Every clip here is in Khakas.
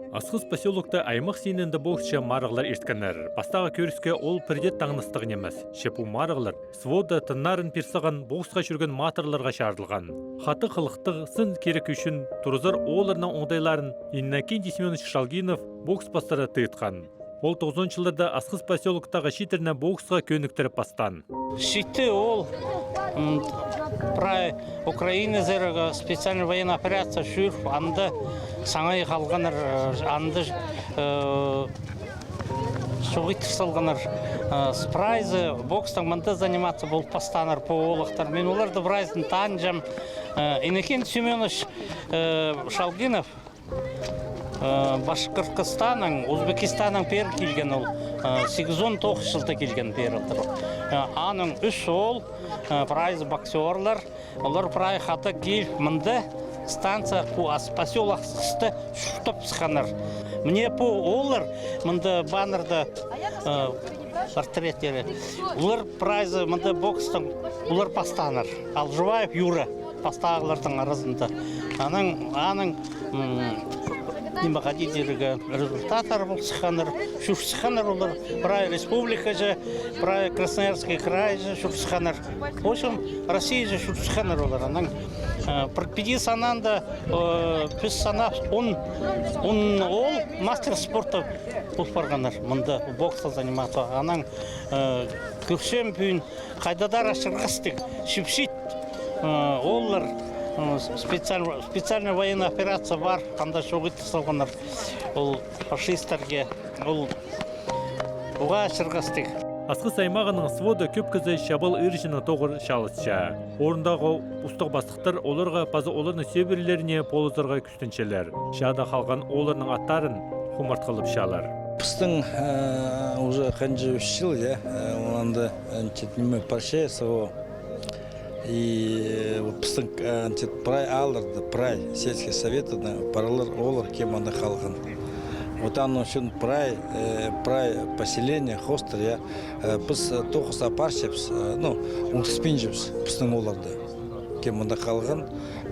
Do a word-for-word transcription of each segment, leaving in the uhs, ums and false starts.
Асхыс посёлокта аймах синінде боксчы марығлар ирткеннер. Пастағы кӧріске ол пірдее таңнастығ нимес. Че пу марығлар свода тыннарын пир салған боксха чӧрген матырларға чарыдылған. Хатығ хылыхтығ, сын кирек ӱчӱн турызар оолларның оңдайларын Иннокентий Семёнович Шалгинов бокс пастыра тыытхан. Ол тоғызонынҷы чылларда Асхыс посёлоктағы чииттерні боксха кӧніктіріп пастаан. Чиитті ол, м, прай Украина сірерге специальный военный операция чӧріп, анда саңай халғаннар, э, анда, э, чоғыттығ салғаннар, э, с-, прайзы бокстаң мында заниматься полып пастааннар пу оолахтар. Мин оларды прайзын танчам. Э, Иннокентий Семёнович, э, Шалгинов, э, Башқыртыстаннаң, Узбекистаннаң пеер килген ол. Э, сигізон тоғызынҷы чылда килген пеер ол. Э, аның ӱс оол, э, прайзы боксёрлар. Олар прай хатығ киліп, мында станция пу Ас-, посёлок Асхысты чуртап сыхханнар. Міне пу ооллар мында баннерда, э, портреттері. Олар прайзы мында бокстаң олар пастааннар. Алжыбаев Юра пастағыларның аразында. Анаң, аның, м, ниме, хайди тирге, результаттар пол сыхханнар, чӧр сыхханнар олар прай республикаҷа, прай Красноярский крайҷа чӧр сыхханнар. В общем, Россияҷа чӧр сыхханнар олар. Анаң, э, пір піди санаанда, э, піс санап, он, он оол мастер спорта пол парғаннар мында бокста заниматься. Анаң, э, кӧрчем пӱӱн, хайдағ-да чырғастығ, чіп-чиит, э, ооллар, э, специаль-, специальная военная операция пар, анда чоғыттығ салғаннар ол фашисттерге, ол уғаа чырғастығ. Асхыс аймағының свода кӧп кізі чабал ыырҷыны тоғыр чааласча. Орындағы устағ-пастыхтар оларға паза оларның сӧбірелеріне полызарға кӱстенчелер. Чаада халған оолларның аттарын хумартхылапчалар. Пістің, э, уже ханҷа ӱс чыл, я, э, анда, э, чет ниме парча СВО. И, э, вот пістің, э, чет прай аалларда, прай сельский советтерде паралар ооллар, кем анда халған. Вот аның ӱчӱн прай, э, прай поселение, хоостар, я, э, піс, э, тоғыс апарчабыс, э, ну, оңдаспинчабыс пістің оолларды, кем анда халған.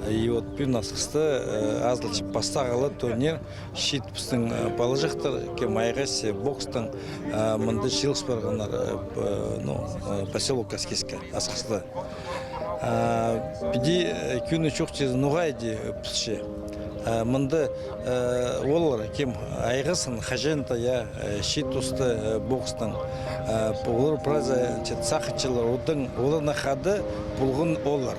И вот пӱӱн Асхыста, э, азылча пастағ ла турнир, чиит пістің, э, палаҷахтар, кем айғасча бокстаң, э, мында чыылыс парғаннар, э, п-, ну, э, посёлок Аскизка, Асхыста. Э, піди, э, кӧні чох чирде ноға иди, э, пілче. Э, мында, э, олар, кем айғасхан хаҷан даа, я, э, чиит туста, э, бокстаң, э, олар прайзы, чет, сағынчалар, одың, оларнаң хада полған ооллар.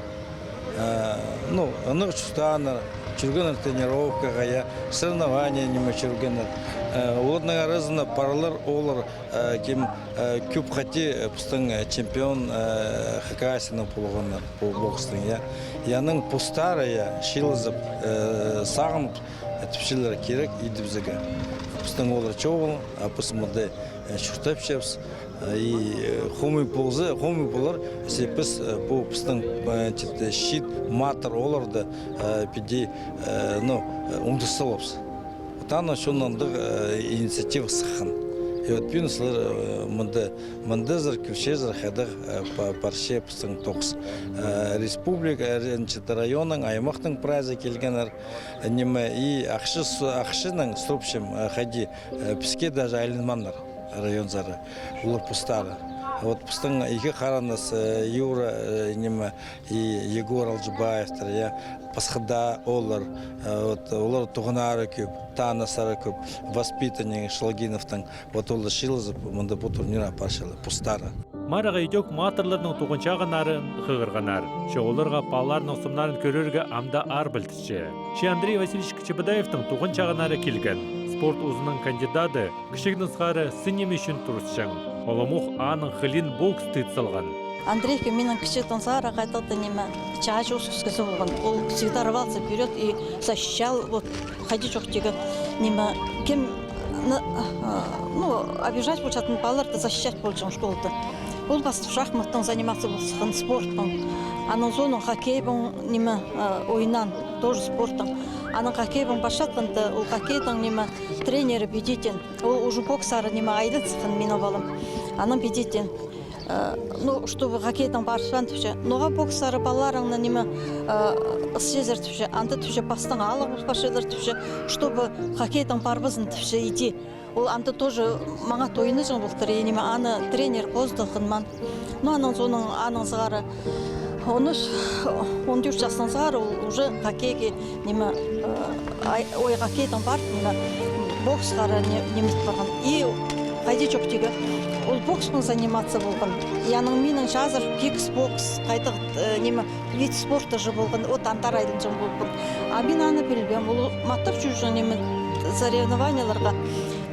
Э, ну, ынағ чуртааннар, чӧргеннер тренировкаға, я, соревнование ниме чӧргеннер. Э, оларның аразында паралар ооллар, э, кем, э, кӧп хати, э, пістің, э, чемпион, э, Хакасияның полғаннар, пу бокстаң, я. И анаң постары, я, чыылызып, э, сағынып, э, тіпчелер, кирек идібізерге. Пістің ооллар чоғыл, а піс мында, э, чуртапчабыс. И, э, хомай полза, хомай полар, если піс, э, пу пістің, э, чет, чиит матыр оолларды, э, піди, э, ну, э, оңдас саларбыс. Вот анаң чоннаң андағ, э, инициатива сыххан. И вот пӱӱн сірер, э, мында, мындазар, кӧрчезер, хайдағ, э, па-, парча пістің тоғыс. Э, республика, э, чет, районның, аймахтың прайзы килгеннер, э, ниме, и ахча с-, ахчанаң сурапчам, э, хайди, э, піске даже айланмааннар районзар, олар постары. Вот пістің ікі харындас, э, Юра, э, ниме, и Егор Алжыбаевтар, я, пасха даа ооллар, э, вот, олар туғаннары кӧп, таныстары кӧп, воспитанник Шалгиновтың, вот, олар чыылызып, мында пу турнир апарчалар, постары. Марығға ідӧк матырларның туған чағыннары хығырғаннар. Че оларға палаларының сомнарын кӧрерге ам даа аар пілдірче. Че Андрей Васильевич Кочебодаевтың туған чағыннары килген. Спорт узының кандидады, кічігдең сығара сын ниме ӱчӱн турысчаң. Оламох аның хылиин бокс тыыт салған. Андрейка минің кічігдең сығара хайдағ-да ниме, чааҷы ус кізі полған. Ол всегда рвался вперёд и защищал, вот, хайди чох тигі ниме, кем, н-, а, ну, обижать полчатхан палаларды защищать полҷаң школада. Ол пастап шахматтаң заниматься пол сыххан, спортпаң. Анаң соонаң хоккейбең ниме, а, ойнаан, тоже спортаң. Анаң хоккейбең парчатханда, ол хоккейдең ниме, тренері пидиитчең. Ол уже боксха ниме айлан сыххан минің палам. Анаң пидиитчең. Э, ну, чтобы хоккейдең парыбызын тіпче. Ноға боксхар палаларыңны ниме, э, ысчазар тіпче. Анда тіпче пастаң алығ пол парчалар тіпче, чтобы хоккейдең парыбызын тіпче иди. Ол анда тоже маңат ойнаҷаң полтыр, и ниме, аны тренер позы даа хынмаан. Ну, анаң соонаң, анаң сығара он ӱс, он тӧрт частаң сығара ол уже хоккейге, ниме, э, ай-, ой, хоккейдең парып, ниме, боксхар не-, ниме ит парған. И хайди чох тигі, ол бокспаң заниматься полған. И анаң минің чазыр кикбокс, хайдағ, э, ниме, вид спорта же полған, вот андар айланҷаң полған. А мин аны пілбеем, ол маттап чӧрҷең, ниме, соревнованиеларға.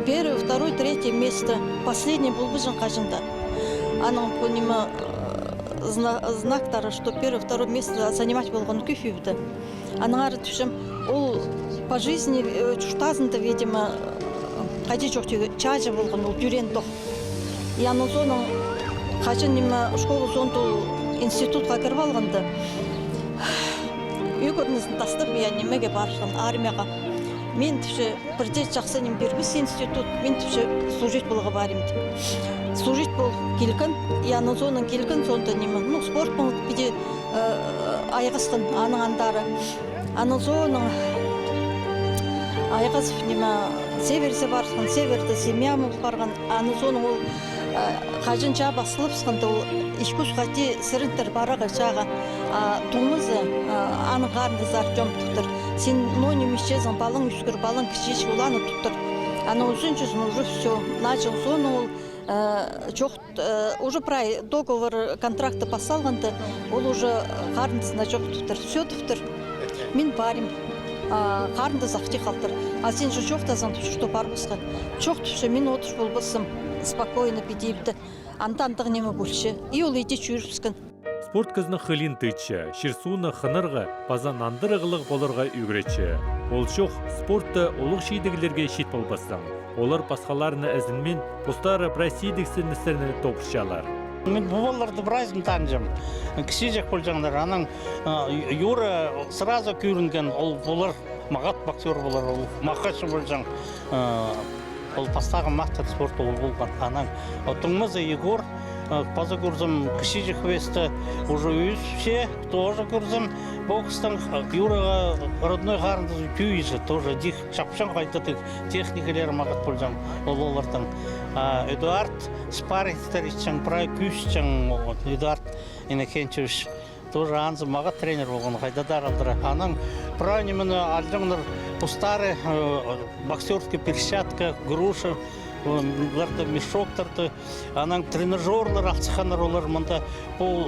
Первый, второй, третье место, последний полбаҷаң хаҷан даа. Анаң пу, ниме, э, зна-, знактары, что первый, второй место занимать полған кӧп ибде. Аннаңар тіпчем, ол по жизни, э, чуртазында, видимо, э, хайди чох тигі, чааҷы полған, ол тӧреен тох. И анаң соонаң хаҷан, ниме, школа соонда ол институтха кіріп алғанда, ӱгренізін тастап, я, нимеге парған, армияға. Мин тіпче, пірдее чахсы ниме пирбес институт, мин тіпче, служить поларға парим тіп. Служить пол килген, и анаң соонаң килген соонда, ниме, ну, спортпаң піди, э, айғасхан анаң андары. Анаң соонаң айғазып, ниме, Северзе парған, Северде семьям пол парған. Анаң соонаң ол, э, хаҷан чаа пасталыбысханда, ол ікі-ӱс хати сірердең парарға чааға. А туңмазы, э, аның харындазы Артём туттыр. Син ноо ниме итчезің, палаң ӧскір, палаң кічіҷек, ол аны туттыр. Анаң ӱзінҷізін уже всё, начал, соонаң ол, э, чох, э, уже прай договор, контракты пас салғанда, ол уже харындазына чох туттыр. Всё туттыр. Мин парим. А харындас ахча халтыр. А син же чоохтазаң тіпче, что парбасха. Чох тіпче, мин одырча полбассым, спокойно піди ибде. Анда андағ ниме полча. И ол иди чӧрібіскен. Спорт кізіні хылиин тыытча, чир-сууны хынарға паза нандырығлығ поларға ӱгретче. Ол чох, спортта улуғ чидіглерге чит полбассың. Олар пасхаларына ізінмин, постары прай сидіксіністерні тоғынчалар. Мин пу палаларды прайзын танчам. Кічіҷек полҷаңнар, анаң, а, Ю-, Юра сразу кӧрінген, ол, олар мағат боксёр полар, ол махачы полҷаң, а, ол пастағы мастер спорта ол полған. Анаң, а, туңмазы Егор, а, паза кӧрзем, кічіҷек весте уже ӧсче, тоже кӧрзем, бокстаң, а, Юраға родной харындазы Тюйжі, тоже дих чапчаң, хайдағ-да техникалары мағат полҷаң ол оларның. А Эдуард спаррингтер итчең, прай кӧсчең, вот, Эдуард Иннокентьевич. Тоже анзы мағат тренер полған, хайдағ-да аралдыра. Анаң прай нимені алҷаңнар, постары, э, боксёрская перчатка, груша, э, ларды, мешоктарды, анаң тренажёрлар алысханнар олар мында. Пу,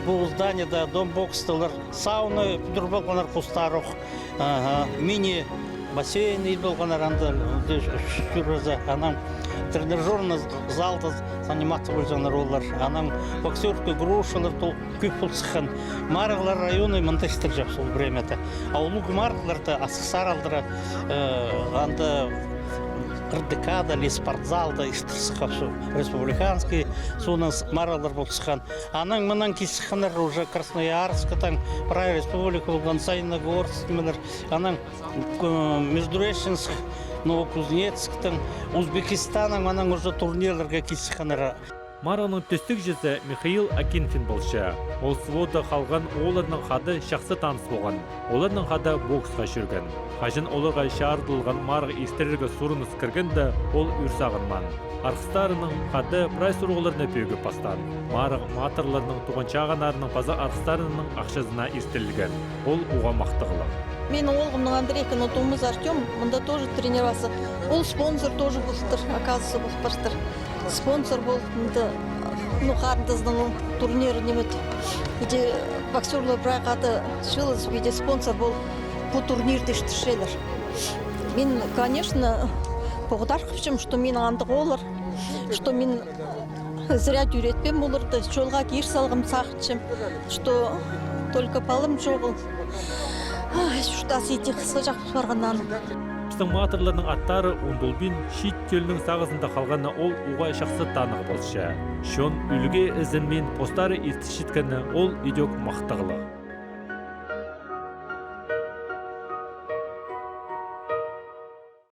пу зданиеде, дом бокста олар сауна пӱдіріп алғаннар постары ох. Аха, мини-бассейн ит полғаннар анда, анда чӧрзе, анаң тренажёрный залда заниматься полҷаңнар олар. Анаң боксёрская грушалар тол кӧп пол сыххан. Марығлар районы мында истірҷең сол времяда. А улуғ марығларда Асхыс аралдыра, э, анда РДК-да ли спортзалда истір сыхха, со республиканский, соонаң с-, марығлар пол сыххан. Анаң мынаң кил сыхханнар уже Красноярскыдаң, прай республика полған, Саяногорск, нимелер, анаң, э, Междуреченск, Новокузнецктің, Узбекистаннаң, анаң уже турнирлерге кил сыхханнар. Марығның тӧстегҷізі Михаил Акинфин полча. Ол взводта халған оолларнаң хада чахсы таныс полған. Оларнаң хада боксха чӧрген. Хаҷан оларға чарыдылған марығ иртірерге сурыныс кіргенде, ол ӱр сағынмаан. Арғыстарынаң хада прай сурығларны пӧгіп пастаан. Марығ матырларның, туған чағыннарының паза арғыстарының ахчазына иртірілген. Ол уғаа махтағлығ. Минің оолғымның Андрейканың туңмазы Артём мында тоже тренироваться. Ол спонсор тоже полтыр, оказывается, пол партыр. Спонсор пол, мында, ну, харындазының турнирі ниме ит. Иди боксёрлар прай хада чыылызып, иди спонсор пол пу турнирді иртірчелер. Мин, конечно, поғдархапчам, что минің андағ ооллар, что мин зря тӧреетпеем оларды, чолға кир салғам сағынчам, что только палам чоғыл. Ай, чуртас иди хысхаҷах парғаннаң. Пістің матырларның аттары ундулбин, чиит тӧлнің сағызында халғаны ол уғаа чахсы таныға полча. Чон ӱлгӱ ізінмин постары иртірчеткені ол идӧк махтағлығ.